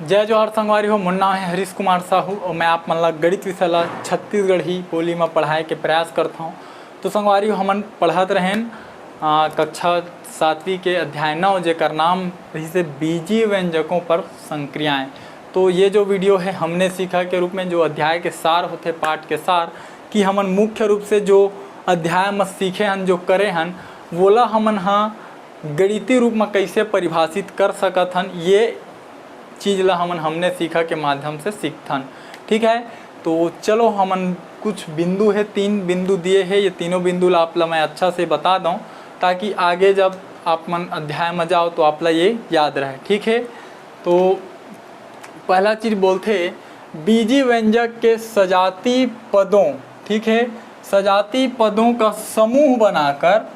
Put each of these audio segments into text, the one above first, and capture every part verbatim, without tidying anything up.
जय जोहार संगवारी हो, मोर नाम है हरीश कुमार साहू और मैं आप मन ला गणित विषय ला छत्तीसगढ़ी बोली में पढ़ाए के प्रयास करता हूँ। तो संगवारी हो, हमन पढ़त रहेन आ, कक्षा सातवीं के अध्याय नौ, जेकर नाम रहिसे बीजी व्यंजकों पर संक्रियाएं। तो ये जो वीडियो है, हमने सीखा के रूप में जो अध्याय के सार होते, पाठ के सार, कि हमन मुख्य रूप से जो अध्याय में सीखे हन, जो करे हन, वोला हमन हा गणितीय रूप में कैसे परिभाषित कर सकत हन, ये चीज़ ला हमन हमने सीखा के माध्यम से सीखथन। ठीक है, तो चलो, हमन कुछ बिंदु है, तीन बिंदु दिए है, ये तीनों बिंदु ला आप ला मैं अच्छा से बता दूँ, ताकि आगे जब आप मन अध्याय में जाओ तो आप ला ये याद रहे। ठीक है, तो पहला चीज़ बोलते, बीजी व्यंजक के सजाती पदों, ठीक है, सजाती पदों का समूह बनाकर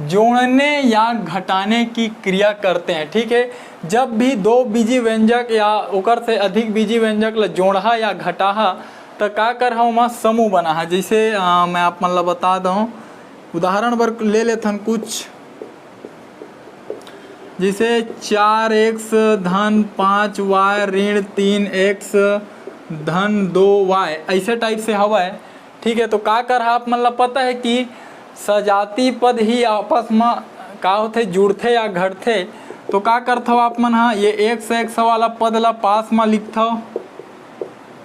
जोड़ने या घटाने की क्रिया करते हैं। ठीक है, जब भी दो बीजी व्यंजक या ओकर से अधिक बीजी व्यंजक ला जोड़हा या घटाहा, त का करहा, ओमा समूह बनाहा। जैसे आ, मैं आप मन ला बता दूँ, उदाहरण बर ले लेथन कुछ, जैसे चार एक्स धन पाँच वाई ऋण तीन एक्स धन दो वाई, ऐसे टाइप से हवय। ठीक है, तो का करहा, आप मन ला पता है कि सजाती पद ही आपस में का होथे, जुड़थे या घटथे। तो का करथव आप मन हा, ये एक्स एक्स वाला पद ला पास में लिखथव।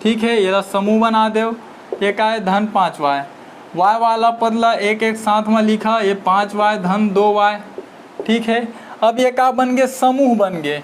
ठीक है, ये ला समूह बना देव। ये का है, धन पाँच वाई। वाई वाला पद ला एक एक साथ में लिखा, ये पाँच वाई धन दो वाई। ठीक है, अब ये का बन गए, समूह बन गए।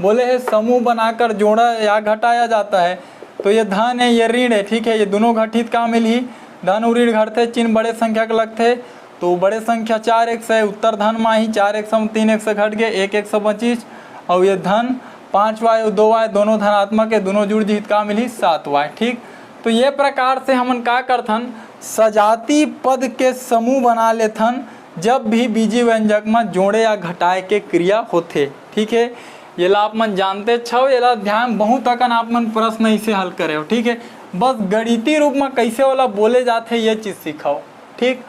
बोले है समूह बनाकर जोड़ा या घटाया जाता है। तो ये धन है, ये ऋण है। ठीक है, ये दोनों घटित का मिलही, धन और ऋण घटथे, चिन्ह बड़े संख्या के लगथे। तो बड़े संख्या चार एक्स है, उत्तर धन मा ही चार एक्स में तीन एक्स घट गए, एक एक्स बचिस, और ये धन पाँच वाई और दो वाई दोनों धनात्मक है, दोनों जुड़ जिहित का मिलही, सात वाई। ठीक, तो ये प्रकार से हमन का करथन, सजाती पद के समूह बना लेथन, जब भी बीजी व्यंजक में जोड़े या घटाए के क्रिया होथे। ठीक है, ये ला आप मन जानते छव, ये ला अध्याय में बहुत अकन आप मन प्रश्न इसे हल करे हो। ठीक है, बस गणितीय रूप में कैसे वाला बोले जाथे, ये चीज़ सिखाओ। ठीक,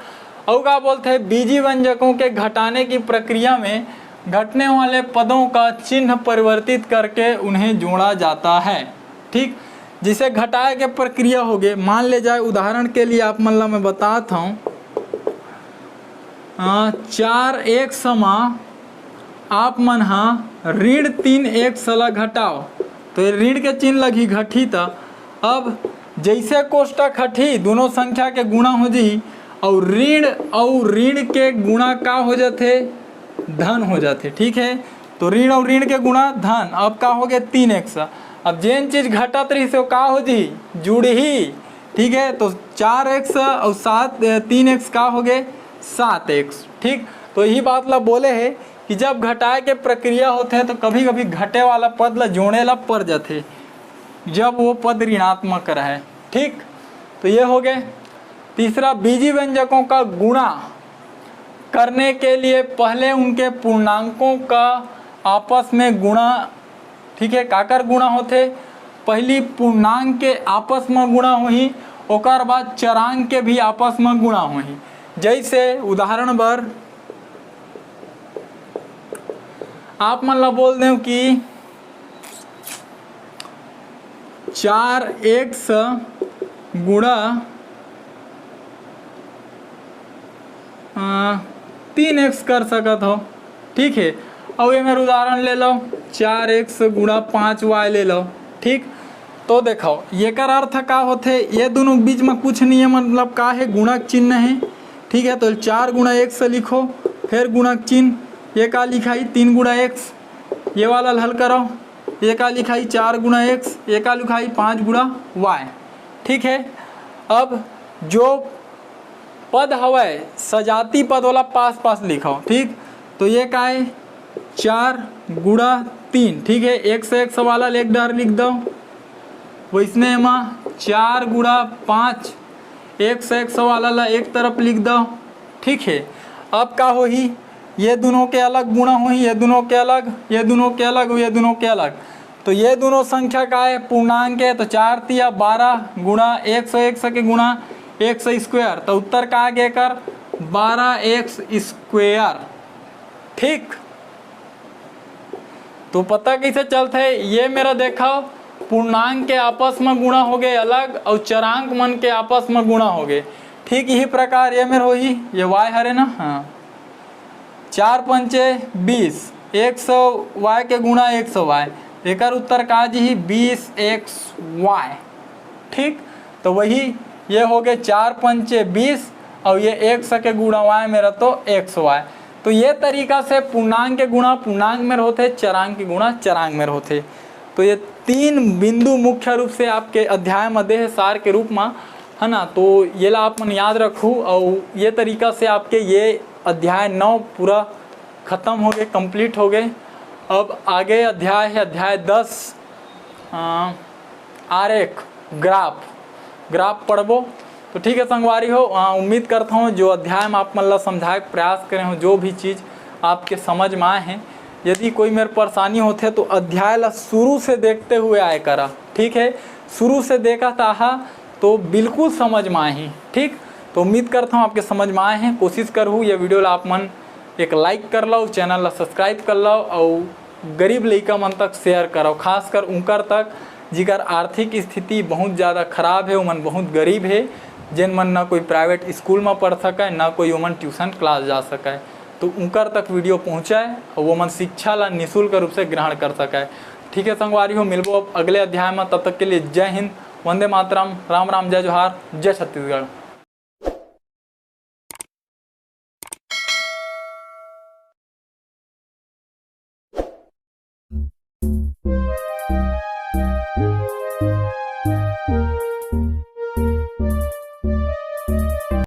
अउ का बोलथे, बीजी व्यंजकों के घटाने की प्रक्रिया में घटने वाले पदों का चिन्ह परिवर्तित करके उन्हें जोड़ा जाता है। ठीक, जिसे घटाए के प्रक्रिया हो गए, मान ले जाए, उदाहरण के लिए आप मन ला मैं बतात हूँ, अ, चार एक्स मा आप मन हा ऋण तीन एक्स ला घटाओ, तो ये ऋण के चिन्ह लगही, घटही। त अब जैसे कोष्टक हटही, दोनों संख्या के गुणा हो जही, और ऋण और ऋण के गुणा का हो जाथे, धन हो जाथे। ठीक है, तो ऋण और ऋण के गुणा धन। अब का हो गए, तीन एक्स। अब जेन चीज घटत रही से का हो जही, जुड़ही। ठीक है, तो चार एक्स और सात, तीन एक्स का हो गए, सात एक्स। ठीक, तो यही बात ला बोले है कि जब घटाए के प्रक्रिया होथे तो कभी कभी घटे वाला पद ला जोड़े ला पड़ जाथे, जब वो पद ऋणात्मक रहे। ठीक, तो ये हो गए। तीसरा, बीजी व्यंजकों का गुणा करने के लिए पहले उनके पूर्णांकों का आपस में गुणा। ठीक है, काकर गुणा होथे? पहली पूर्णांक के आपस में गुणा होही, ओकर बाद चरांक के भी आपस में गुणा होही। जैसे उदाहरण बर आप मन ला बोल देव कि चार एक्स गुणा तीन एक्स कर सकत हो। ठीक है, अउ ये मेर उदाहरण ले लो, चार एक्स गुणा पाँच वाई ले लो। ठीक, तो देखो, येकर अर्थ का होथे, ये दोनों के बीच में कुछ नहीं है, मतलब का है, गुणक चिन्ह है। ठीक है, तो चार गुणा एक्स लिखो, फिर गुणक चिन्ह, ये का लिखाई, तीन गुणा एक्स, ये वाला हल करो, ये का लिखाई, चार गुणा एक्स, ये का लिखाई, पाँच गुणा वाई। ठीक है, अब जो पद हवय सजाती पद वाला पास पास लिखो। ठीक, तो ये का है, चार गुणा तीन। ठीक है, एक्स एक्स वाला एक डर लिख दो, वैसने एमा चार गुणा पाँच, एक्स एक्स वाला ला एक तरफ लिख दो। ठीक है, अब का होही, ये दोनों के अलग गुणा होही, ये दोनों के अलग, ये दोनों के अलग, ये दोनों के अलग। तो ये दोनों संख्या का है, पूर्णांक है, तो चार तिया बारह गुणा एक्स एक्स के गुणा एक्स स्क्वायर, तो उत्तर का आ गया कर, बारह एक्स स्क्वायर। ठीक, तो पता कइसे चलथे? ये मेर देखव, पूर्णांक के आपस म गुणा होगे अलग अउ चरांक मन के आपस म गुणा होगे। ठीक यही प्रकार ये मेर होही, ये y हरे ना, हाँ, चार पंचे बीस, एक सौ y के गुणा एक सौ y, एकर उत्तर का जी ही बीस एक्स वाई। ठीक, तो वही ये होगे चार पंचे बीस अउ ये एक्स के गुणा y मेर तो एक्स वाई। तो ये तरीका से पूर्णांक के गुणा पूर्णांक मेर होथे, चरांक के गुणा चरांक मेर होथे। तो ये तीन बिंदु मुख्य रूप से आपके अध्याय म दे हे सार के रूप म, है ना। तो ये ला आप मन याद रखू अउ ये तरीका से आपके ये अध्याय नौ पूरा खत्म होगे, complete होगे। अब आगे अध्याय हे अध्याय दस, अ, आरेख, ग्राफ, ग्राफ पढ़बो। तो ठीक है संगवारी हो, अ, उम्मीद करता हूँ जो अध्याय में आप मन ला समझाए के प्रयास करे हूँ, जो भी चीज़ आपके समझ में आए हैं, यदि कोई मेर परेशानी होथे तो अध्याय ला शुरू से देखते हुए आए करा, ठीक है। शुरू से देखत आहा तो बिल्कुल समझ में आही, ठीक। तो उम्मीद करता हूँ आपके समझ में आए हैं। कोशिश करहू ये video ला आप मन एक like कर लव, channel ला subscribe कर लव अउ गरीब लइका मन तक share करव, खासकर उनकर तक जिकर आर्थिक स्थिति बहुत ज़्यादा खराब है, उमन बहुत गरीब है, जेन मन ना कोई private school में पढ़ सके, ना कोई उमन tuition class जा सके। तो उनकर तक video पहुँचाए अउ वो मन शिक्षा ला निःशुल्क रूप से ग्रहण कर सके। ठीक है संगवारी हो, मिलबो अब अगले अध्याय में। तब तक के लिए जय हिंद, वंदे मातरम, राम राम, जय जोहार, जय छत्तीसगढ़।